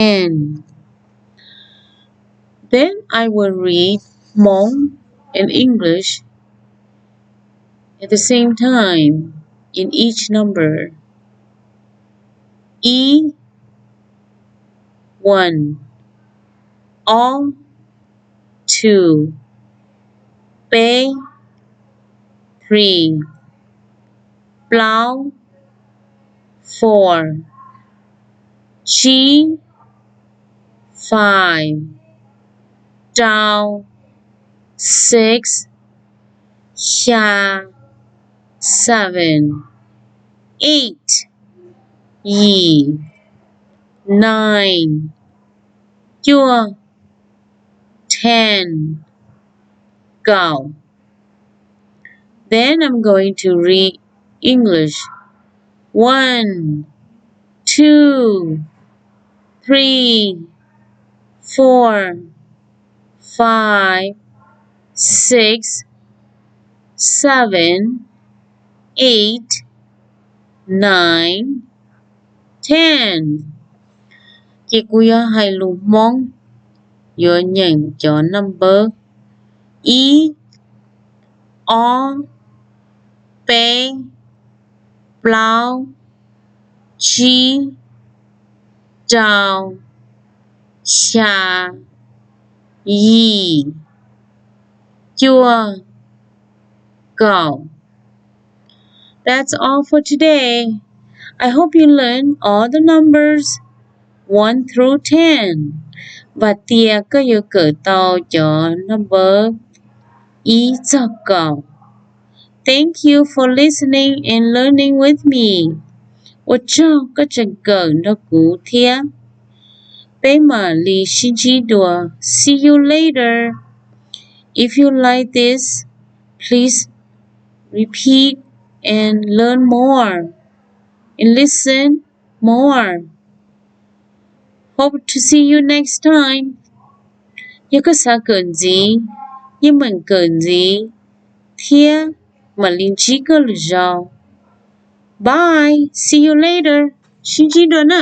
ten. Then I will read Hmong and English at the same time in each number. Ib, one. Ob, two. Peb, three. Plaub, four. Tsib, five. Rau, six. Xya, seven. Eight, yim. Nine, cuaj. Ten, kaum. Then I'm going to read English. One, two, three, four, five, six, seven, eight, nine, ten. Ces kuv yuav hais lus Hmoob, yuav nyeem cov number. Ib, ob, peb, plaub, tsib, rau, xya, yim, cuaj, kaum. That's all for today. I hope you learn all the numbers one through ten. Vam tias koj yuav kawm tau cov number ib txog kaum. Thank you for listening and learning with me. Ua tsaug koj tseem kawm nrog kuv thiab. Peb mam li sib ntsib dua. See you later. If you like this, please repeat and learn more and listen more. Hope to see you next time. Yog koj xav kawm ntxiv, yeej meem kawm ntxiv thiab mam li ntsib koj lwm zaus. Bye, see you later. Sib ntsib dua na.